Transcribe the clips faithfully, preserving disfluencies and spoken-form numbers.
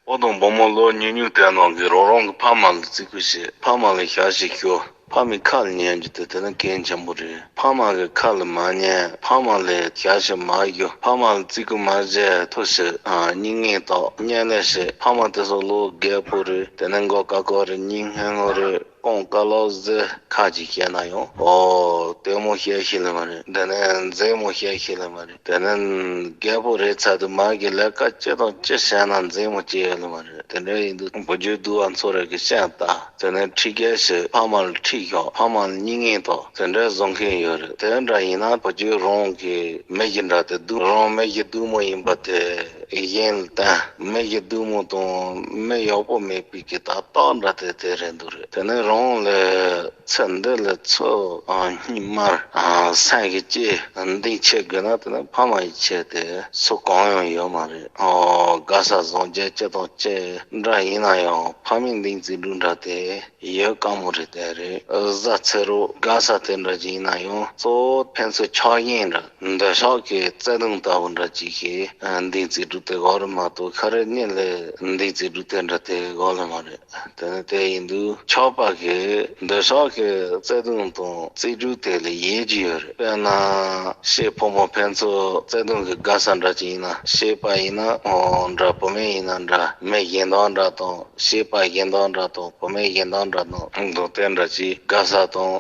ཕོ་དང་བུ་མོ་ལོ་ཉུང་ཉུང་དེ་རྣམས་ཀྱིས་རང་རང་གི་ཕ་མ་ལ་བརྩི་བཀུར་བྱེད། ཕ་མ་ལ་ཞབས་ཕྱི་ཞུ། ཕ་མའི་ཁ་ལ་ཉན་རྒྱུ་དེ་དེ་ནི་གལ་ཆེན་པོ་རེད། ཕ་མ་གི་ཁ་ལ་མ་ཉན། ཕ་མ་ལ་ཞབས་ཕྱི་མ་ཞུ། ཕ་མ་ལ་བརྩི་བཀུར་མ་བྱེད། ཐུགས་ཞིག་ཨ་སྙིང་ངན་དང་བརྙས་ལས་བྱེད། ཕ་མ་དེ་ཚོ་ལོ་རྒད་པོ་རེད། དེ་ནི་མགོ་ཀ་ཀོ་རེད། སྙིང་ཧན་ངོ་རེད། རྐང་ཀ་ལོག་ཟེར་ཁ་ཅིག་བཤད་ན་ཡང་ཨོ་ལྟད་མོ་བཤད་ཤེས་ལེ་མ་རེད། དེ་ནི་མཛེས་མོ་བཤད་ཤེས་ལེ་མ་རེད། དེ་ནི་རྒད་པོ་རེད་ཚར་དུས་མ་གི་ལས་ཀ་ཅི་དང་ཅི་བྱས་ན་མཛེས་མོ་སྐྱེ་ཡོད་ལེ་མ་རེད། དེ་འདྲ་ཡིན་དུས་བུ་རྒྱུད་སྡུག་པ་ཚོ་རེ་གི་བཤད་ལྟ། དེ་ནས་ཁྲིད་སྐད་ཞིག་ཕ་མ་ལ་ཁྲིད་ཞོག་ཕ་མ་ལ་སྙིང་ངན་དང་དེ་འདྲ་བཟོ་མཁན་ཡོད་རེད། དེ་འདྲ་ཡིན་ན་བུ་རྒྱུད་རང་གི་མི་གཞི་འདྲ་དེ་སྡུག་རང་མི་གཞི་སྡུག་མོ་ཡིན་པ་དེ་གཞན་ལ་བསྟན། མི་གཞི་སྡུག་མོ་དང་མི་ཡག་པོ་མེད་པའི་གི་ད་རྟགས་འདྲ་དེ་དེ་རེད་འདུག་རེད། དེ་ནས་རང་ལ་ཚེ་འདི་ལ་ཚོད་སྙིགས་མར་སེམས་ཀྱི་ལྕེ་འདི་ཆེ་དགོས་ན་དེ་ནི་ཕ་མ་ཡི་ཆེད་དེ་སུ་གང་ཡང་ཡོད་མ་རེད། ཨོ་དགའ་ས་བཟང་རྒྱལ་ཅི་དང་ཅི་འདྲ་ཡིན་ན་ཡང་ཕ་མའི་འདི་རྩིས་འབྲུ་འདྲ་དེ་ཡོད་དཀའ་མོ་རེད། དེ་རེད། བཟའ་ཚེ་རོགས་དགའ་ས་དེ་འདྲ་ཅིག་ཡིན་ན་ཡང་གཙོ་བོ་ཕན་ཚུན་ཆགས་ཞེན་འདྲ་འདོད་ཆགས་ཀྱི་བརྩེ་དུང་ལྟ་བུ་འདྲ་ཅིག་གིས་འདི་རྩིས་འབྲུ་དེ་དགོས་རེད་མ་གཏོགས་ཁ་རེ་གཉིས་ལས་འདི་རྩིས་འབྲུ་དེ་འདྲ་དེ་དགོས་ལེ་མ་རེད། དེ་ནི་དེ་ཡིན་དུས་ཆགས་པ་གི་འདོད་ཆགས་ཀྱི་བརྩེ་དུང་དང་རྩིས་འབྲུ་དེ་ལ་ཡལ་གྱི་ཡོད་རེད། དཔེར་ན་གཅེས་ཕོ་མོ་ཕན་ཚུན་བརྩེ་དུང་གི་དགའ་ས་འདྲ་ཅིག་ཡིན་ན་གཅེས་པ་ཡིན་ན་འོ་འདྲ་བུད་མེད་ཡིན་ན་འདྲ་མི་གཞན་དག་འདྲ་དང་གཅེས་པ་གཞན་དག་འདྲ་དང་བུད་མེད་གཞན་དག་འདྲ་དང་འདུག་དེ་འདྲ་ཅིག་དགའ་ས་དང་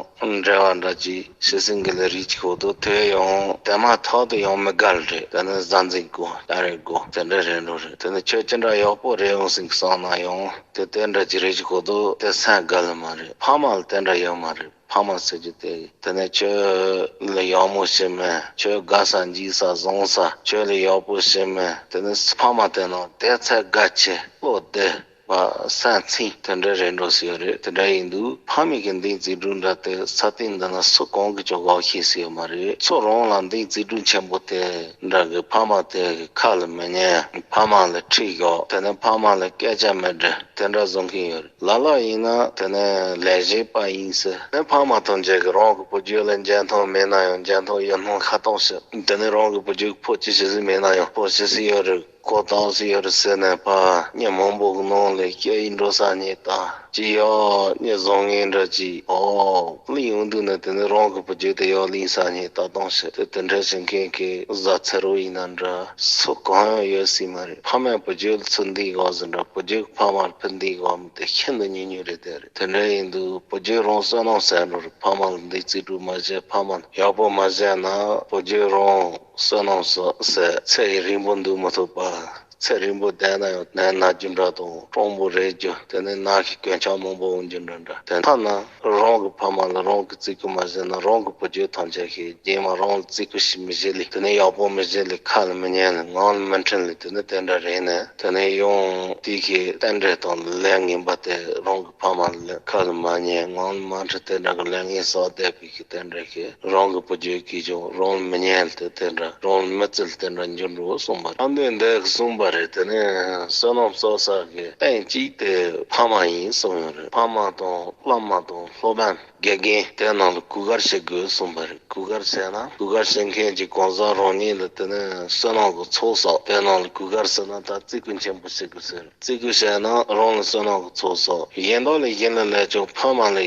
འབྲེལ་བ་འདྲ་ཅིག་ཤི་སྲིང་གི་ལས་རིགས་ཀྱི་འོག་ཏུ་དེ་ཡང་དེ་མ་ཐག་ཏུ་ཡང་མི་དགའ་ལེ་རེད། དེ་ནི་གཟའ་འཛིན་དགོས་ད་རེས་དགོས་དེ་འདྲ་རེད་འགྲོ་རེད། དེ་ནི་ཁྱོད་ཅི་འདྲ་ཡག་པོ་རེད་ཡོང་སྲིད་བསམ་ན་ཡང་དེ་དེ་འདྲ་ཅིག་རེད་ཀྱི་འོག་ཏུ་དེ་སེམས་དགའ་ལེ་མ་རེད། ཕ་མ་ལ་དེ་འདྲ་ཡོད་མ་རེད། ཕ་མ་ཟེར་རྒྱུ་དེ་དེ་ནི་ཁྱོད་ལ་ཡག་མོ་ཞིག་མེད། ཁྱོད་དགའ་ས་འཇིགས་ས་བཟང་ས་ཁྱོད་ལ་ཡག་པོ་ཞིག་མེད། དེ་ནི་ཕ་མ་དེ་ནང་དེ་ཚེ་དགའ་ཆེ་བློ་བདེ། བ་ས་ཚིགས་དེ་འདྲ་རེད་འགྲོ་སྲིད་ཡོད་རེད། དེ་འདྲ་ཡིན་དུས་ཕ་མའི་གི་འདི་རྩིས་འབྲུ་འདྲ་དེ་ས་སྟེང་འདི་ན་སུ་གང་གིས་ཀྱང་དགོས་ཤེས་སྲིད་ཡོད་མ་རེད། ཚོ་རང་ལ་འདི་རྩིས་འབྲུ་ཆེན་པོ་དེ་འདྲ་གི་ཕ་མ་དེ་གི་ཁ་ལ་མི་ཉན། ཕ་མ་ལ་ཁྲིད་ཞོག་དེ་ནས་ཕ་མ་ལ་སྐད་ཆ་མི་འདྲི་དེ་འདྲ་བཟོ་མཁན་ཡོད་རེད། ལ་ལ་ཡིན་ན་དེ་ནས་ལས་བྱེད་པ་ཡིན་ཟེར་ནས་ཕ་མ་དང་མཇལ་གི་རང་གི་བུ་རྒྱུད་ལ་འཇོན་ཐང་མེད་ན་ཡང་འཇོན་ཐང་ཡོད་སྣང་ཁ་གཏོང་ཤིག་དེ་ནས་རང་གི་བུ་རྒྱུད་ཕོ་ཅི་ཞིག་ཟིག་མེད་ན་ཡང་ཕོ་ཅི་ཞིག་ཡོད་རེད། ཁོ་ཏང་སྲིད་ཡོད་རེད་ཟེར་ནས་ཕར་མི་མང་པོ་གི་ནང་ལ་སྐད་ཡིག་འགྲོ་ས་ཉེས་ད་ཅི་ཡོད་མྱི་བཟང་ངན་འདྲ་ཅིག་ཨོ་གླིང་ཡོང་དུས་ནས་དེ་ནི་རང་གི་བུ་རྒྱུད་དེ་ཡོད་གླིང་ས་ཉེས་ད་གཏོང་ཞིག་དེ་དེ་འདྲ་བྱེད་མཁན་གྱི་བཟའ་ཚེ་རོགས་ཡིན་ན་འདྲ་སུ་གང་ཡང་ཡོད་སྲིད་མ་རེད། ཕ་མས་བུ་རྒྱུད་ལ་ཚུར་འདི་དགོས་ཟེར་འདྲ་བུ་རྒྱུད་ཕ་མར་ཕུལ་འདི་དགོས་མི་དེ་ཤིན་ཏུ་ཉུང་ཉུང་རེད། དེ་རེད། དེ་འདྲ་ཡིན་དུས་བུ་རྒྱུད་རང་བསོད་ནམས་ཟད་འགྲོ་རེད། ཕ་མ་ལ་འདི་རྩིས་སྤྲོད་མ་བྱས་ཕ་མ་ཡག་པོ་མ་བྱས་ན་བུ་རྒྱུད་རང་བསོད་ནམས་ཟད་ཚེ་ཡི་རིང་པོ་འདུག་མི་ཐུབ་པ། ཚེ་རིང་པོ་བསྡད་ན་ཡང་ནད་ན་རྒྱུ་འདྲ་དང་གྲང་མོ་རེད་རྒྱུ་དེ་ནས་ན་གི་གོན་ཆག་མང་པོ་འོང་རྒྱུ་འདྲ་འདྲ། དེ་ཐ་ན་རང་གི་ཕ་མ་ལ་རང་གི་བརྩི་བཀུར་མ་བྱས་ན་རང་གི་བུ་རྒྱུད་ཐམས་ཅད་ཀྱིས་རྗེས་མ་རང་ལ་བརྩི་བཀུར་ཞིག་མི་བྱེད་ལེ། དེ་ནས་ཡག་པོ་མི་བྱེད་ལེ། ཁ་ལ་མི་ཉན་ལེ། ངག་ལ་མི་འཁྲུལ་ལེ། དེ་ནས་དེ་འདྲ་རེད་ནས་དེ་ནས་ཡང་དེ་གི་རྟེན་འབྲེལ་དང་ལས་ངན་པ་དེ་རང་གི་ཕ་མ་ལ་ཁ་ལ་མ་ཉན་ངག་ལ་མ་འཁྲུལ་དེ་འདྲ་གི་ལས་ངན་བསགས་བསྡད་པའི་གི་དེ་འདྲ་གི་རང་གི་བུ་རྒྱུད་ཀྱིས་ཀྱང་རང་ལ་མི་ཉན་ལེ། དེ་དེ་འདྲ་རང་ལ་མི་བརྩི་ལེ། དེ་འདྲ་འགྱུར་འགྲོ་གསུངས་པ་རེད། ཨ་འདོད་འདོད་གསུངས་པ་རེད། དེ་ནས་བསོད་ནམས་གསོག་ས་གི་རྟེན་གཅིག་དེ་ཕ་མ་ཡིན་གསུངས་ཡོད་རེད། ཕ་མ་དང་བླ་མ་དང་སློབ་དཔོན་དགེ་རྒན་དེ་རྣམས་ལ་གུས་བཀུར་བྱེད་དགོས་གསུངས་པ་རེད། གུས་བཀུར་བྱས་ན་གུས་བཀུར་བྱེད་མཁན་གྱི་གང་ཟག་རང་ཉིད་ལ་དེ་ནས་བསོད་ནམས་ཀྱི་ཚོགས་བསགས། དེ་རྣམས་ལ་གུས་བཀུར་བྱས་ན་ད་བརྩི་བཀུར་ཆེན་པོ་བྱེད་དགོས་ཟེར། བརྩི་བཀུར་བྱས་ན་རང་ལ་བསོད་ནམས་ཀྱི་ཚོགས་བསགས། གཞན་དག་ལ་གཞན་ལ་ལས་ཀྱང་ཕ་མ་ལ་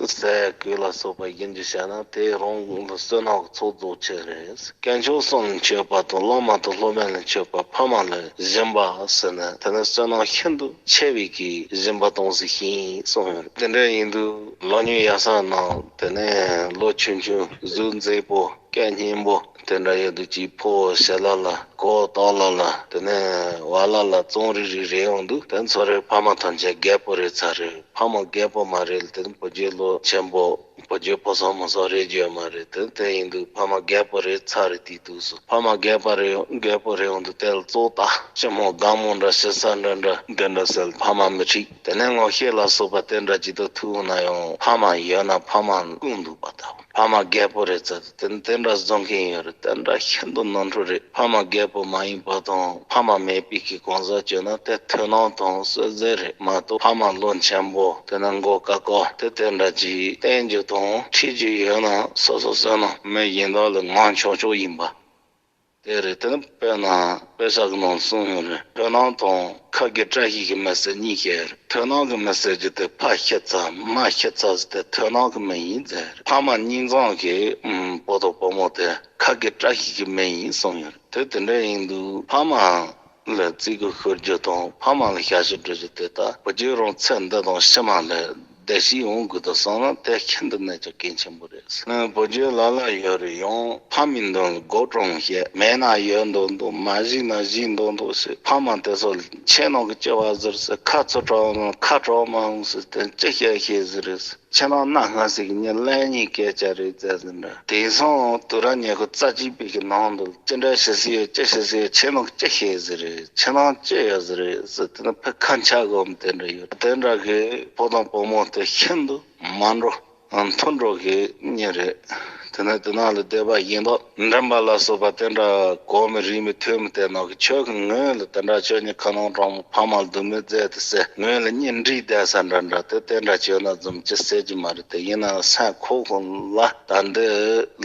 ཟས་གོས་ལ་སོགས་པ་སྦྱིན་རྒྱུ་བྱས་ན་དེ་རང་ལ་བསོད་ནམས་ཀྱི་ཚོགས་རྫོགས་ཆེ་རེད། དཀོན་མཆོག་གསུམ་ལ་མཆོད་པ་དང་བླ་མ་དང་སློབ་དཔོན་ལ་མཆོད་པ་ཕ་མ་ལ་སྦྱིན་པ་ཟེར་ནས་དེ་ནི་བསོད་ནམས་ཤིན་ཏུ་ཆེ་བའི་གི་སྦྱིན་པ་གཏོང་ས་ཞིག་ཡིན་གསུངས་ཡོད། དེ་འདྲ་ཡིན་དུས་ལོ་ཉུང་ཡ་ས་ནང་དེ་ནས་ལོ་ཆུང་ཆུང་གཟུགས་མཛེས་པོ་སྐད་སྙན་པོ་དེ་འདྲ་ཡོད་དུས་ཀྱི་ཕོ་བོ་ཞལ་ལ་ལ་གོ་ཏོག་ལ་ལ་དེ་ནས་བ་ལ་ལ་བཙོང་རིག་རིག་རེད་ཡོང་དུས་དེ་ཚོ་རེ་ཕ་མ་ཐམས་ཅད་རྒད་པོ་རེད་ཚར་རེད། ཕ་མ་རྒད་པོ་མ་རེད་ལ་དེ་ནི་བུ་རྒྱུད་ལོ་ཆེན་པོ། བུ་རྒྱུད་ཕོ་སོང་མོ་སོང་རེད་རྒྱུ་ཡོད་མ་རེད། དེ་དེ་ཡིན་དུས་ཕ་མ་རྒད་པོ་རེད་ཚར་རེད་དེ་དུས་སུ་ཕ་མ་རྒད་པོ་རེད་རྒད་པོ་རེད་འོང་དུས་དེ་ལ་བཙོག་ལྟ་ཅི་མོ་དགའ་མོ་འདྲ་ཞེ་ས་འདྲ་འདྲ་འདི་འདྲ་ཟེར་ཕ་མ་མི་ཁྲིད། དེ་ནས་ངོ་ཤེས་ལ་སོགས་པ་དེ་འདྲ་ཅིག་ཏུ་ཐུག་ན་ཡང་ཕ་མ་ཡོད་ན་ཕ་མ་ཀུན་འདུག་པ་དང་ཕ་མ་རྒད་པོ་རེད་ཚར་དེ་དེ་འདྲ་བཟོ་མཁན་ཡོད་རེད། དེ་འདྲ་ཤིན་ཏུ་ནོར་འཁྲུལ་རེད། ཕ་མ་རྒད་པོ་མ་ཡིན་པ་དང་ཕ་མ་མེད་པའི་གི་གང་ཟག་བྱོས་ན་དེ་ཐུགས་སྣང་དང་བསོད་བདེ་རེད་མ་གཏོགས་ཕ་མ་བློ་ཆེན་པོ་དེ་ན་མགོ་ཀ་ཀོ་དེ་དེ་འདྲ་ཅིག་བསྟེན་རྒྱུ་དང་ཁྲིད་རྒྱུ་ཡོད་ན་སོ་སོ་བསོད་ནམས་མི་གཞན་དག་ལ་ངང་ཆོག་ཆོག་ཡིན་པ། དེ་རེད། དེ་ནི་དཔེར་ན་དཔེ་ཆ་གི་ནང་གསུངས་ཡོད་རེད། དོན་སྣང་དང་ཁ་དགེ་བཀྲ་ཤིས་ཀྱི་མི་ཟེར་གཉིས་ཤེས་རེད། དོན་སྣང་གི་མི་ཟེར་རྒྱུ་དེ་ཕ་ཤི་ཚར་མ་ཤི་ཚར་ཟེར་དེ་དོན་སྣང་གི་མི་ཡིན་ཟེར་རེད། ཕ་མ་གཉིས་ཚང་གི་ཨམ་བུ་དང་བུ་མོ་དེ་ཁ་དགེ་བཀྲ་ཤིས་ཀྱི་མི་ཡིན་གསུངས་ཡོད་རེད། དེ་དེ་འདྲ་ཡིན་དུས་ཕ་མ་ལ་བརྩི་བཀུར་ཞུ་རྒྱུ་དང་ཕ་མ་ལ་ཞབས་ཞུ་སྒྲུབ་རྒྱུ་དེ་ད་བུ་རྒྱུད་རང་ཚེ་འདི་དང་ཕྱི་མ་ལ་བདེ་སྐྱིད་ཡོང་དགོས་དོ་བསམ་ན་དེ་ཤིན་ཏུ་ནས་ཀྱང་གལ་ཆེན་པོ་རེད། ནི་བུ་རྒྱུད་ལ་ལ་ཡོད་རེད། ཡང་ཕ་མའི་མདུན་ལ་མགོ་བཀྲོངས་བཤད། མེད་ན་ཡོད་མདོག་མདོག་མ་བཞེས་ན་བཞེས་མདོག་མདོག་ཟེར། ཕ་མ་དེ་ཚོ་ལ་ཁྱེད་རྣམས་ཀྱི་ལྕི་བ་ཟེར་ཟེར། ཁ་ཚུར་དྲངས་ན་ཁ་དྲངས་མ་འོང་ཟེར། དེ་ཅི་བཤད་ཤེས་ཟེར་རེད། ཁྱེད་རང་གནའ་སྔ་ཟིག་གི་ངའི་ལན་གཉིས་སྐད་ཆ་རེད་ཟེར་ཟིན་འདྲ། དེང་སང་དུས་རབས་ཉི་ཤུ་རྩ་གཅིག་པའི་གི་ནང་དུ་ཅི་འདྲ་ཞིག་ཟེར་ཡོད། ཅི་ཞིག་ཟེར་ཡོད། ཁྱེད་རང་ཅི་ཤེས་ཟེར་རེད། ཁྱེད་རང་ཅི་ཡོད་ཟེར་རེད་ཟེར། དེ་ནི་ཕ་ཁ་འཆག་གོམ་དེ་འདྲ་ཡོད། དེ་འདྲ་གི་བུ་དང་བུ་མོ་དེ་ཤིན་ཏུ་མ་འགྲོ་མཐུན་འགྲོ་གི་གཉེན་རེད། དེ་ནི་དེ་ནང་ལ་སྡེ་པ་ཡིན་མདོག་མགྲིན་པ་ལ་སོགས་པ་དེ་འདྲ་གོ་མི་རིག་མི་ཐོས་མི་དེ་ནང་གི་ཆོས་ཀྱི་ངོས་ལ་དེ་འདྲ་ཆོས་ཉིད་ཁ་ནང་དྲང་མོ་ཕ་མ་ལ་སྡུག་མི་མཛད་དེ་ཟེར། ངོས་ལ་གཉེན་འགྲིག་བསྡད་ས་འདྲ་འདྲ་དེ་དེ་འདྲ་བྱས་ན་འཛོམས་ཅི་ཟེར་གྱི་མ་རེད། དེ་ཡིན་ན་སེམས་ཁོག་ཁོང་ལ་ད་འདི་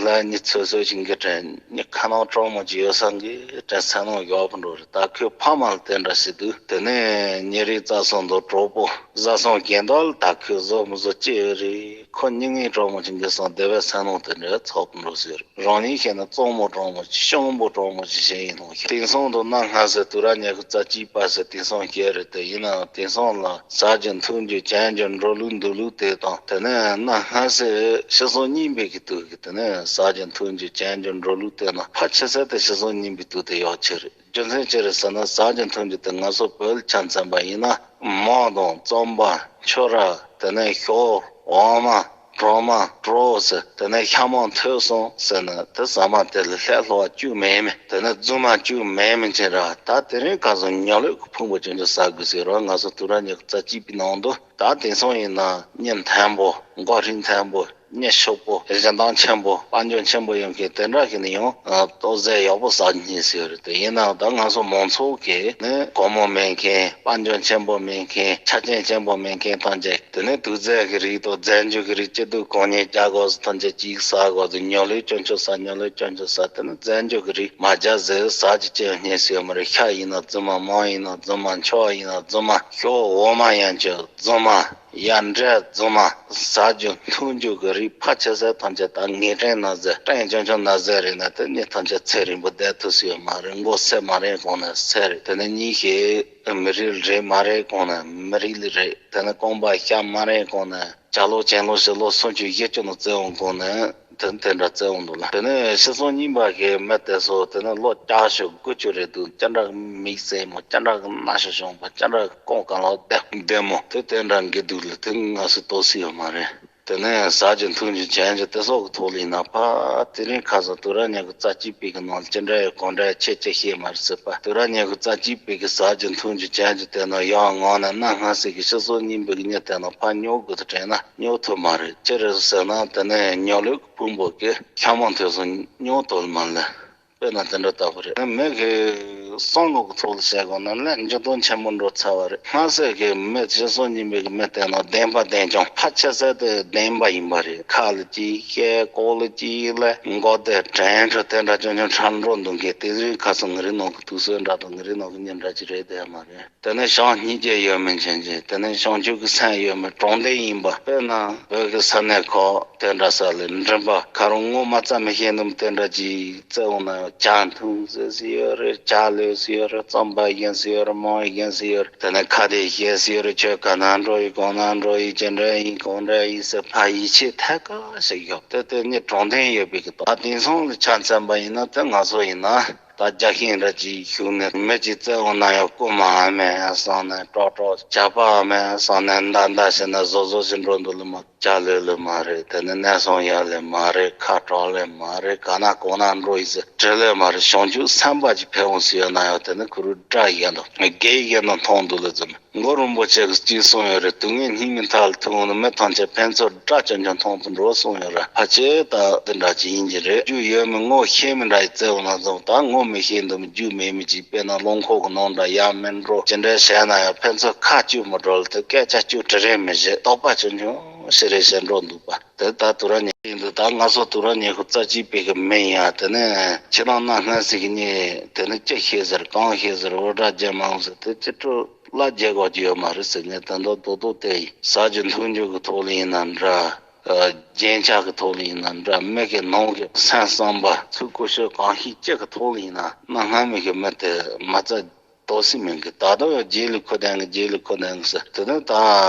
ལ་ཉི་ཚོད་ཚོད་ཅིག་གི་དྲན་ཉི་ཁ་ནང་དྲང་མོ་ཅིག་ཡོད་ས་གི་དྲན་སེམས་ནང་ཡོག་པོ་འགྲོ་རེད། ད་ཁོས་ཕ་མ་ལ་དེ་འདྲ་ཞིག་འདུག་དེ་ནས་ཉེ་རིགས་རྩ་སོང་དུ་གྲོགས་པོ་བཟའ་སོང་རྒན་དར་ལ་ད་ཁོས་བཟོ་མི་བཟོ་ཅི་ཡོད་རེད། ཁོ་སྙིང་ངེ་དྲང་མོ་ཅིག་གི་སོང་དེ་བས་སེམས་ནང་དེ་འདྲ་ཚོགས་པོ་འགྲོ་ཟེར། རང་ཉིད་ཤེས་ན་གཙང་མོ་དྲང་མོ་ཅིག་ཤོང་བུ་དྲང་མོ་ཅིག་བྱས་ཡིན་ནོ། དེང་སང་དུ་གནའ་སྔ་ཟེར་དུས་རབས་ཉི་ཤུ་རྩ་གཅིག་པ་ཟེར་དེང་སང་བཤད་རེད། དེ་ཡིན་ནའང་དེང་སང་ལ་ཟ་རྒྱུ་འཐུང་རྒྱུ་གྱོན་རྒྱུ་འགྲོ་ལུགས་འདུག་ལུགས་དེ་དང་། དེ་ནས་གནའ་སྔ་ཟེར་ཤི་སོང་སྙིང་པའི་གི་དུས་ཀྱི་དེ་ནས་ཟ་རྒྱུ་འཐུང་རྒྱུ་གྱོན་རྒྱུ་འགྲོ་ལུགས་དེ་ན་ཕལ་ཆེ་ས་དེ་ཤི་སོང་སྙིང་པའི་དུས་དེ་ཡོག་ཆེ་རེད། རྒྱུ་མཚན་ཅི་རེད་ཟེར་ན་ཟ་རྒྱུ་འཐུང་རྒྱུ་དེ་ང་ཚོ་བོད་ལ་ཆ་མཚོན་པ་ཡིན་ན་མོག་དང་རྩམ་པ་ཁྱོ་ར་དེ་ནས་ཞོ་འོ་མ། གྲོ་མ་གྲོ་ཟེར། དེ་ནས་ཤ་མོག་ཐོན་སོང་ཟེར་ན་དེ་ཟ་མ་དེ་ལ་ལྷད་ལྷོ་བ་བཅུག་མེད་མེད། དེ་ནས་རྫུན་མ་བཅུག་མེད་མེད་ཅན་ར། ད་དེ་རིང་ཁ་སང་ཉོ་ལོས་ཀྱི་ཕུང་པོ་ཅན་ཅན་ཟ་དགོས་ཟེར་ར། ང་ཚོ་དུས་རབས་ཉི་ཤུ་རྩ་གཅིག་པའི་ནང་དུ་ད་དེང་སང་ཡིན་ན་གཉེན་ཐན་པོ་མགོ་རིལ་ཐན་པོ་གཉེན་ཤུགས་པོ་གཞན་དང་ཆེན་པོ་དཔལ་འབྱོར་ཆེན་པོ་ཡོང་མཁན་དེ་འདྲ་ཞིག་ནི་ཡང་ལྟོ་ཟས་ཡག་པོ་ཟ་སྙིང་ཟེར་རེད། དེ་ཡིན་ནའང་ད་ང་ཚོ་མང་ཚོགས་ཀྱིས་ནི་སྒོར་མོ་མེད་མཁན་དཔལ་འབྱོར་ཆེན་པོ་མེད་མཁན་ཆ་རྐྱེན་ཆེན་པོ་མེད་མཁན་ཐམས་ཅད། དེ་ནས་དུག་རྫས་ཀྱི་རིགས་དང་རྫས་འགྱུར་གྱི་རིགས་སྐྱིད་སྡུག་གང་ཉིད་རྒྱག་དགོས་སུ་ཐམས་ཅད་ཅིག་ཟ་དགོས་སུ་ཉོ་ལོས་སྐྱོན་ཆོག་ཟ་ཉོ་ལོས་སྐྱོན་ཆོག་ཟ། དེ་ནས་རྫས་འགྱུར་གྱི་རིགས་མ་རྒྱག་ཟེར་ཟ་རྒྱུ་ཅི་ཡང་རྙེད་སྲིད་ཡོད་མ་རེད། ཤ་ཡིན་ན་རྫུན་མ། མོག་ཡིན་ན་རྫུན་མ། ཁྱོ་ཡིན་ན་རྫུན་མ། ཞོ་འོ་མ་ཡན་ཆད་རྫུན་མ། ཡ་འབྲས་རྫུན་མ། ཟ་རྒྱུ་འཐུང་རྒྱུ་གི་རིགས་ཕལ་ཆེ་ས་ཐམས་ཅད་ད་ངེས་གཏན་ན་ཟེར་གཏན་འཇོན་འཇོན་ན་ཟེར་རེད་ན་དེ་ནི་ཐམས་ཅད་ཚེ་རིང་པོ་བསྡད་ཐུབ་སྲིད་ཡོད་མ་རེད། མགོ་སེ་མ་རེད་གོང་ནས་སེ་རེད། དེ་ནས་གཉིས་ཤེས་མི་རིགས་རེད་མ་རེད་གོང་ནས་མི་རིགས་ལ་རེད། དེ་ནས་རྐང་པ་ཤ་མ་རེད་གོང་ནས་ཅ་ལོ་ཅན་ལོ་ཞི་ལོ་སུམ་ཅུ་བཞི་བཅུ་ནང་བཙལ་འོང་གོང་ནས་དེ་དེ་འདྲ་བཙལ་འོང་འདུག་ལ། དེ་ནས་ཤི་སོང་རྙིང་པ་གི་མི་དེ་ཚོ་དེ་ནས་ལོ་བརྒྱ་ཞོ་དགུ་བཅུ་རེད་འདུག་ཅི་འདྲ་མིག་སེར་མོ། ཅི་འདྲ་རྣ་ཤོ་གཞོང་པ། ཅི་འདྲ་རྐང་ག་ལོ་ལྡེ་ལྡེ་མོ། དེ་དེ་འདྲ་འགི་འདུག་ལ། དེ་ང་སུ་ལྟོ་སྲིད་ཡོད་མ་རེད། དེ་ནས་ཟ་རྒྱུ་འཐུང་རྒྱུ་གྱོན་རྒྱུ་དེ་སོགས་ཀྱི་ཐོག་ལ་ཡིན་ན་ཕ་དེ་རིང་ཁ་སང་དུས་རབས་ཉི་ཤུ་རྩ་གཅིག་པའི་གི་ནང་ལ་ཅི་འདྲ་ཡོད་གང་འདྲ་ཡོད་ཁྱེད་ཅི་ཤེས་མ་རེད་ཟེར་པ། དུས་རབས་ཉི་ཤུ་རྩ་གཅིག་པའི་གི་ཟ་རྒྱུ་འཐུང་རྒྱུ་གྱོན་རྒྱུ་དེ་ནང་ཡང་ངོ་ནས་གནའ་སྔ་ཟེར་གི་ཤི་སོང་རྙིང་པའི་གི་མྱི་དེ་ནང་ཕ་ཉོ་དགོས་དུ་དྲན་ན་ཉོ་ཐུབ་མ་རེད། ཅི་རེད་ཟེར་ན་དེ་ནས་ཉོ་ལོས་ཀྱི་ཕུང་པོ་གི་ཤ་མོག་ཐོན་སོང་ཉོ་ཐུབ་མ་ལེ། དཔེར་ན་དེ་འདྲ་ལྟ་བུ་རེད། མི་གི་བསམ་བློ་གི་ཐོག་ལ་བཤད་དགོས་ན་ལས་འཇོན་ཐང་ཆེན་པོ་འགྲོ་ཚར་བ་རེད། སྔ་ས་གི་མི་ཤི་སོང་རྙིང་པའི་གི་མི་དེ་ནང་བདེན་པ་བདེན་རྐྱང་ཕལ་ཆེ་ས་དེ་བདེན་པ་ཡིན་པ་རེད། ཁ་ལ་ཅིག་བཤད་ལྐོག་ལ་ཅིག་ལས་མགོ་བདེ་དྲན་ཁྲོ་དེ་འདྲ་ཅུང་ཅུང་ཁྲ་འགྲོ་འདུག་མཁན་དེ་རིང་ཁ་སང་ང་རའི་ནང་གི་དུས་ཚོད་འདྲ་དང་ང་རའི་ནང་གི་མྱི་འདྲ་ཅིག་རེད་བསྡད་མ་རེད། དེ་ནས་ཤོང་སྙིང་རྗེ་ཡོད་མིན་ཅན་གྱི་དེ་ནས་ཤོང་ཆུ་གི་སེམས་ཡོད་མིན་དྲང་བདེན་ཡིན་པ། དཔེར་ན་བོད་ཀྱི་ས་གནས་ཁག་དེ་འདྲ་ས་ལ་མགྲིན་པ་ཁ་རོང་ངོ་མ་རྩ་མི་ཤེས་ནམ་དེ་འདྲ་ཅིག་བཙལ་འོང་ན་ཡང་ཇ་འཐུང་ཟེར་སི་ཡོད་རེད། ཇ་ལོས་སི་ཡོད་རེད། རྩམ་པ་ཡིན་སི་ཡོད་རེད། མོག་ཡིན་སི་ཡོད་རེད། དེ་ནས་ཁ་བདེ་བཤད་སི་ཡོད་རེད། ཁྱོད་ག་ན་འགྲོ་ཡི་གང་ན་འགྲོ་ཡི་ཅི་འདྲ་ཡིན་གང་འདྲ་ཡིན་ཟེར་ཕ་ཡིད་ཆེས་ཐད་ཀ་ཞིག་ཡོད། དེ་དེ་ནི་དྲང་བདེན་ཡོད་པའི་གི་ད་དེང་སང་ལ་ཆ་མཚོན་པ་ཡིན་ན་དེ་ང་ཚོ་ཡིན་ན། ད་རྒྱ་ཤིང་ར་ཅིག་ཞུགས་ནས་མི་ཅིག་བཙལ་འོང་ན་ཡང་རྐུ་མ་ཨ་མེད་བསམ་ནས་ཀྲོག་ཀྲོག་ཇག་པ་ཨ་མེད་བསམ་ནས་འདའ་འདའ་བྱས་ནས་བཟོ་བཟོ་ཞིག་འགྲོ་འདུག་ལ་མ་ཇ་ལོས་ལོས་མ་རེད། དེ་ནས་ནས་སོང་ཡ་ལོས་མ་རེད། ཁ་གྲག་ལོས་མ་རེད། ག་ན་གོང་ན་འགྲོ་ཡི་ཟེར་དྲི་ལོས་མ་རེད། བྱང་ཆུབ་སེམས་དཔའ་ཅིག་ཕེབས་འོང་ཟེར་ཡོད་ན་ཡང་དེ་ནི་ཁུ་རུ་དགྲ་ཡིན་ནོ་དགེ་ཡིན་ནོ་མཐོང་འདུག་ལ་ཙམ། མགོ་རིན་པོ་ཆེ་གིས་གཅིག་གསུངས་ཡོད་རེད། དུས་ངན་སྙིགས་མའི་མཐའ་ལ་ཐུག་འོང་ན་མི་ཐམས་ཅད་ཕན་ཚུན་དགྲ་ཅན་ཅན་མཐོང་དུ་འགྲོ་གསུངས་ཡོད་རེད། ཕལ་ཆེར་ད་འདི་འདྲ་ཅིག་ཡིན་གྱི་རེད། རྒྱུ་ཡོད་མི་ངོ་ཤེས་མི་འདྲ་ཡི་བཙལ་འོང་ན་ཙམ་ད་ངོ་མི་ཤེས་འདུག་མི་རྒྱུ་མེད་མི་ཅིག་དཔེར་ན་རླངས་འཁོར་གི་ནང་འདྲ་ཡར་མར་འགྲོ་ཅི་འདྲ་བྱས་ན་ཡང་ཕན་ཚུན་ཁ་གཅིག་མི་འགྲོ་ལ་དེ་སྐད་ཆ་གཅིག་དྲི་རན་མི་བྱེད། དོགས་པ་ཆུང་ཆུང་ ཤི་རེ་ཤི་འགྲོ་འདུག་པ། དེ་ད་དུ་ར་ཉེ་ཡིན་འདུག་ད་ང་ཚོ་དུ་ར་ཉེ་ཁུ་རྩ་གཅིག་པའི་གི་མི་ཡིན་ཡ། དེ་ནས་ཁྱེད་རང་གནའ་སྔ་ཟིག་གི་ཉེ་དེ་ནས་ཅི་ཤེས་ཟེར་གང་ཤེས་ཟེར་འུར་སྒྲ་རྒྱབ་མ་འོང་ཟེར། དེ་ཅི་སྤྲོ་ལ་རྒྱལ་དགོས་ཀྱི་ཡོད་མ་རེད་ཟེར། ངས་དེ་འདྲ་རྡོག་རྡོག་དེ་ཡིན། ཟ་རྒྱུ་འཐུང་རྒྱུ་གི་ཐོག་ལ་ཡིན་ན་འདྲ། རྒྱན་ཆ་གི་ཐོག་ལ་ཡིན་ན་འདྲ། མི་གི་ནང་གི་སེམས་བསམ་པ་ཚུལ་ཁུ་ཤོད་གང་ཤེས་ཅི་གི་ཐོག་ལ་ཡིན་ན། གནའ་སྔ་མོ་གི་མི་དེ་མ་རྩ་དོ་སི་མིན་གི། ད་དུང་ཡང་རྗེས་ལུས་ཁུར་ལྡན་གི་རྗེས་ལུས་ཁུར་ལྡན་གི་ཟེར། དེ་ནས་ད་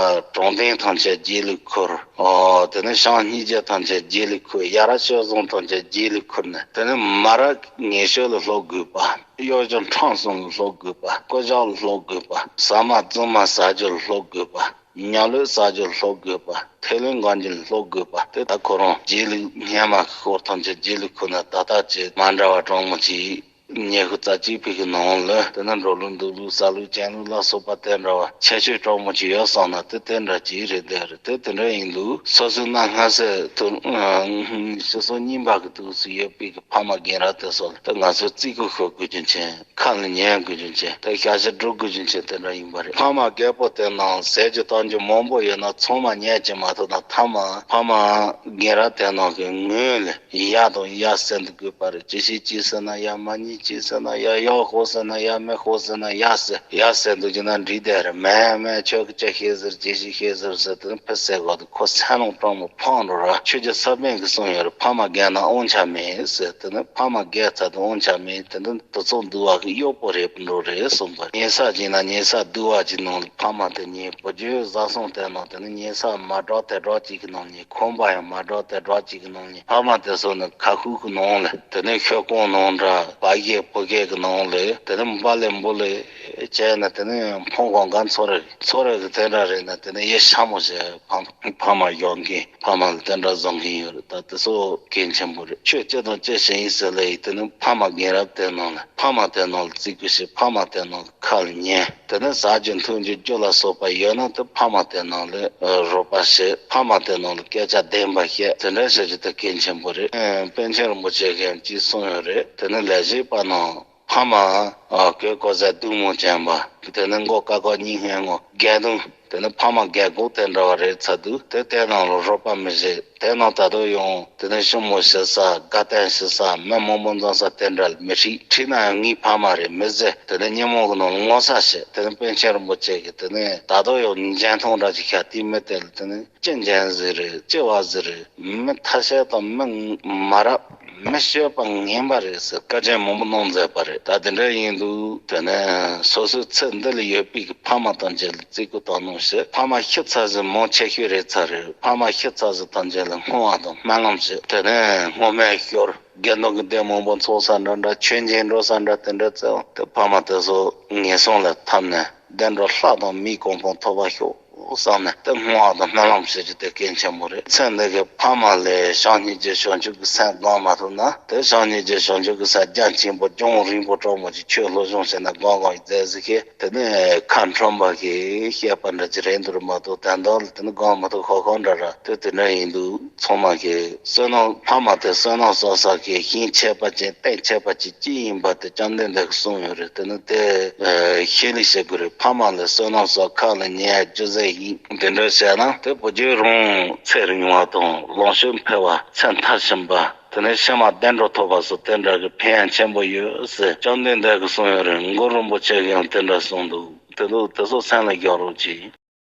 དྲང་བདེན་ཐམས་ཅད་རྗེས་ལུས་ཁུར། ཨོ། དེ་ནས་བྱམས་སྙིང་རྗེ་ཐམས་ཅད་རྗེས་ལུས་ཁུར། ཡ་རབས་སྤྱོད་བཟང་ཐམས་ཅད་རྗེས་ལུས་ཁུར་ནས། དེ་ནས་མ་རབས་ངན་སྤྱོད་ལ་སློབ་དགོས་པ། གཡོ་སྒྱུ་ཕྲན་གསུམ་ལ་སློབ་དགོས་པ། རྐུ་བཞག་ལ་སློབ་དགོས་པ། ཟ་མ་བཙུན་མ་ཟ་རྒྱུ་ལ་སློབ་དགོས་པ། ཉ་ལོས་ཟ་རྒྱུ་ལ་སློབ་དགོས་པ། ཐལ་བའི་འགངས་རྒྱུ་ལ་སློབ་དགོས་པ། དེ་ད་ཁོ་རང་རྗེས་ལུས་སྔོན་མ་གི་སྐོར་ཐམས་ཅད་རྗེས་ལུས་ཁུར་ནས། ད་ལྟ་ཅི་མ་འདྲ་བ་གྲོགས་མོ་ཅིག་ཉེ་ཤུ་རྩ་གཅིག་པའི་གི་ནང་ལ་དེ་ན་འགྲོ་ལུགས་འདུག་ལུགས་ཟ་ལུགས་གྱོན་ལུགས་ལ་སོགས་པ་དེ་འདྲ་བ་ཁྱད་ཆོས་གྲོགས་མོ་ཅིག་ཡོད་སོང་ན། དེ་དེ་འདྲ་ཅིག་རེད། དེ་རེད། དེ་དེ་འདྲ་ཡིན་དུས་སོ་སོའི་གནའ་སྔ་ས་དུ་ཕྱི་སོ་རྙིང་པ་གི་དུས་སུ་ཡོད་པའི་གི་ཕ་མ་རྒན་རབས་དེ་ཚོ་ལ་དེ་ང་ཚོས་བརྩི་བཀུར་ཞུ་དགོས་རྒྱུ་མཚན། ཁ་ལ་ཉན་དགོས་རྒྱུ་མཚན། དེ་ཤ་ཤ་སྒྲུབ་དགོས་རྒྱུ་མཚན་དེ་འདྲ་ཡིན་པ་རེད། ཕ་མ་རྒད་པོ་དེ་ནང་ཟས་རྒྱུ་གཏོང་རྒྱུ་མང་པོ་ཡོད་ན་ཚང་མ་ཉན་གྱི་མ་ཐུབ་ན། ཐ་མ་ཕ་མ་རྒན་རབས་དེ་ནང་གི་ངོས་ལ་ཡ་དང་ཡ་ཟེར་འདུག་དགོས་པ་རེད། ཅི་ཞིག་ཅི་ཟེར་ན་ཡ། མ་ཉིད་ཅི་ཟེར་ན་ཡ། ཡག་ཤོག་ཟེར་ན་ཡ། མི་ཤོག་ཟེར་ན་ཡ་ཟེར། ཡ་ཟེར་འདུག་རྒྱུ་ན་འགྲིག་བསྡད་རེད། མེད་མེད་ཁྱོད་ཀྱི་ཅི་ཤེས་ཟེར་ཅི་ཞིག་ཤེས་ཟེར་ཟེར་དེ་ཕི་ཟེར་གོ་དུ་ཁོ་སེམས་ནང་སྤྲང་མོ་ཕང་འགྲོ་ར། ཆོས་རྒྱལ་ས་པཎ་གྱིས་གསུངས་ཡོད་རེད། ཕ་མ་རྒན་ན་དབང་ཆ་མེད་ཟེར། དེ་ནི་ཕ་མ་རྒན་ཚར་དུས་དབང་ཆ་མེད། དེ་ནི་དུ་ཚོགས་འདུལ་བ་གི་གཡོག་པོ་རེད་འགྲོ་རེད་གསུངས་པ། ཉལ་ས་ཅིག་ན་ཉལ་ས་འདུལ་བ་ཅིག་ནང་ལ་ཕ་མ་དེ་ཉལ། བུ་རྒྱུད་བཟའ་ཚང་དེ་ནང་དེ་ནི་ཉལ་ས་མ་འདྲ་དེ་འདྲ་ཅིག་གི་ནང་ཉལ། ཁང་པ་ཡང་མ་འདྲ་དེ་འདྲ་ཅིག་གི་ནང་ཉལ། ཕ་མ་དེ་ཚོ་ནི་ཁ་ཤུག་གི་ནང་ལ། དེ་ནི་ཤོད་ཀོང་ནང་འདྲ་བ་གས་བུ་གས་གི་ནང་ལ། དེ་ནི་འབའ་ལེ་འབུ་ལེ་བྱས་ན་དེ་ནི་ཕོང་གང་གང་ཚོ་རེ་ཚོ་རེ་གི་དེ་འདྲ་རེད་ན། དེ་ནི་ཡེ་ཤ་མོ་བྱས་ཕ་ཕ་མ་གཞོན་མཁན། ཕ་མ་ལ་དེ་འདྲ་བཟོ་མཁན་ཡོད་རེད། ད་དེ་ཚོ་གལ་ཆེན་པོ་རེད། ཆོས་ཅི་དང་ཅི་བྱེད་ཡིན་ཟེར་ལེ་ཡིན། དེ་ནི་ཕ་མ་རྒན་རབས་དེ་ནང་ལ་ཕ་མ་དེ་ནང་ལ་བརྩི་བཀུར་བྱེད། ཕ་མ་དེ་ནང་ལ་ཁ་ལ་ཉན། དེ་ནི་ཟ་རྒྱུ་འཐུང་རྒྱུ་རྒྱུ་ལ་སོགས་པ་ཡོད་ན་དེ་ཕ་མ་དེ་ནང་ལ་རོགས་པ་བྱེད། ཕ་མ་དེ་ནང་ལ་སྐད་ཆ་བདེན་པ་བཤད། དེ་འདྲ་བྱེད་རྒྱུ་དེ་གལ་ཆེན་པོ་རེད། ཨ། པཎ་ཆེན་རིན་པོ་ཆེ་གིས་ཅིག་གསུངས་ཡོད་རེད། དེ་ནི་ལས་བྱེད་པ་ནང་ཕ་མ་ཨ་གོས་གོས་ཟས་སྡུག་མོ་ཅན་པ། དེ་ནི་མགོ་དཀར་དཀར་སྙིང་ཧན་ངོ་རྒས་དུང་། དེ་ནི་ཕ་མ་རྒས་འཁོགས་དེ་འདྲ་བ་རེད་ཚར་དུས། དེ་དེ་ནང་ལ་རོགས་པ་མི་བྱེད། དེ་ནང་ད་དུང་ཡང་དེ་ནི་ཞི་མོ་བྱེད་ས། དགའ་སྟོན་བྱེད་ས། མི་མང་པོ་འཛོམས་ས་དེ་འདྲ་ལ་མི་ཁྲིད། ཁྲིད་ན་ཡང་ངའི་ཕ་མ་རེད་མི་ཟེར། དེ་ནི་ཉིན་མོ་གི་ནང་ལ་ངོ་ཚ་བྱེད། དེ་ནི་པཎ་ཆེན་རིན་པོ་ཆེ་གིས་དེ་ནི་ད་དུང་ཡང་འཇོན་ཐང་འདྲ་ཅིག་ཤར། དེ་མི་དེ་ལ་དེ་ནི་ཅི་འཇོན་ཟིག་རེད། ཅི་བ་ཟིག་རེད། མི་ཐ་ཤལ་དང་མི་མ་རབས། མི་སྤྱོད་པ་ངན་པ་རེད་ཟེར་བཀའ་དྲིན་མང་པོ་གནང་མཛད་པ་རེད། ད་དེ་འདྲ་ཡིན་དུས་དེ་ནས་སོ་སོའི་ཚེ་འདི་ལ་ཡོད་པའི་གི་ཕ་མ་དང་བཅས་ལ་བརྩི་བཀུར་དང་གནང་ཞེས། ཕ་མ་ཤི་ཚར་ཟིན་མང་ཆེ་ཤོས་རེད་ཚར་རེད། ཕ་མ་ཤི་ཚར་ཟིན་དང་བཅས་ལ་བསྔོ་བ་དང་སྨོན་ལམ་བྱེད། དེ་ནས་སྔོན་མའི་ཞོར་དགེ་འདུན་གྱི་སྡེ་མང་པོ་འཚོགས་ས་འདྲ་འདྲ། མཆོད་མཇལ་འགྲོ་ས་འདྲ། དེ་འདྲ་བཙལ་བ་དེ་ཕ་མ་དེ་ཚོ་ངན་སོང་ལ་ཐར་ནས་བདེ་འགྲོ་ལྷ་དང་མིའི་གོ་འཕང་ཐོབ་པ་ཤོག་བསམ་ནས་དེ་བསྔོ་བ་དང་སྨོན་ལམ་བྱེད་རྒྱུ་དེ་གལ་ཆེན་པོ་རེད། ཚེ་འདི་གི་ཕ་མ་ལས་བྱམས་སྙིང་རྗེ་བྱང་ཆུབ་ཀྱི་སེམས་སྒོམ་མ་ཐུབ་ན། དེ་བྱམས་སྙིང་རྗེ་བྱང་ཆུབ་ཀྱི་སེམས་རྒྱ་ཆེན་པོ་རྒྱང་རིང་པོ་གྲོགས་མོ་ཅིག་ཆོས་སློབ་སྦྱོང་བྱས་ན་སྒོམ་སྒོམ་ཡི་མཛད་ཟིག་གི་དེ་ནས་ཁ་འཁྲོམ་པ་གི་བཤད་པ་འདྲ་ཅིག་རེད་འདུག་མ་གཏོགས། དོན་དག་ལ་དེ་ནི་སྒོམ་མ་ཐུབ་ཤོག་ཤོག་འདྲ་ར། དེ་དེ་འདྲ་ཡིན་དུས་ཚང་མ་གི་བསོད་ནམས། ཕ་མ་དེ་བསོད་ནམས་བསགས་ས་གི་ཞིང་ཆད་པ་ཅན་གཏན་ཆད་པ་ཅན་ཅི་ཡིན་པ་དེ་བཅོམ་ལྡན་འདས་ཀྱིས་གསུངས་ཡོད་རེད། དེ་ནི་དེ་ཤེས་ལེགས་བྱེད་དགོས་རེད། ཕ་མ་ལ་བསོད་ནམས་བསགས། ཁ་ལ་ཉན། རྒྱུ་ཟས་ཡིན། དེ་འདྲ་བྱས་ན་དེ་བུ་རྒྱུད་རང་ཚེ་རིང་བ་དང་ལོངས་སྤྱོད་འཕེལ་བ། ཚེ་མཐར་ཕྱིན་པ། དེ་ནས་ཕྱི་མ་བདེ་འགྲོ་ཐོབ་པ་སོགས་དེ་འདྲ་གི་ཕན་ཡོན་ཆེན་པོ་ཡོད་ཟེར་བཅོམ་ལྡན་འདས་ཀྱིས་གསུངས་ཡོད་རེད། གུ་རུ་རིན་པོ་ཆེ་གིས་ཡང་དེ་འདྲ་གསུངས་འདུག་དེ་ཚོ་དེ་ཚོ་སེམས་ལ་འཇོག་རོགས་གྱིས།